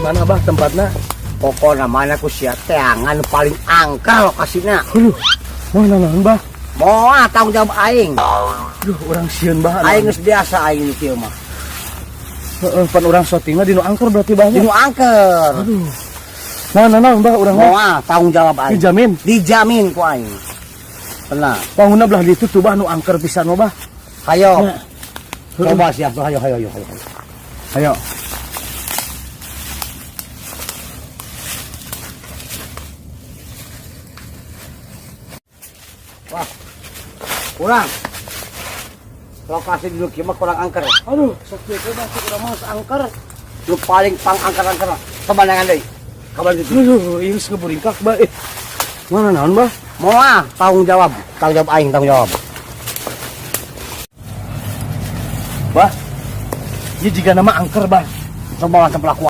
Mana bah tempatna? Pokokna mana ku sia teangan paling angker lokasina. Aduh, mana naon bah? Moal tanggung jawab aing. Aduh, urang sieun bah. Aing geus biasa aing nu kieu mah. Heeh, pan urang syutingna di nu angker berarti bah. Di nu angker. Aduh. Mana naon bah urang mah? Moal tanggung jawab aing. Dijamin. Dijamin ku aing. Tenang. Panguna belah ditu tuh bah nu angker pisan mah bah. Hayo. Ya. Coba siap tuh, hayo hayo hayo hayo. Ayo. Wah. Kurang. Lokasi dulu kieu mah kurang angker. Aduh, sok kieu teh bah urang mah geus angker. Lu paling pang angker-angker. Pemandangan deui. Kabar gitu. Aduh, ieu geus ngeburingkak bah. Eh. Mana naon bah? Moal tanggung jawab, tanggung jawab aing, tanggung jawab. Bah. Ieu jiga nama angker bah. Coba langsung pelaku.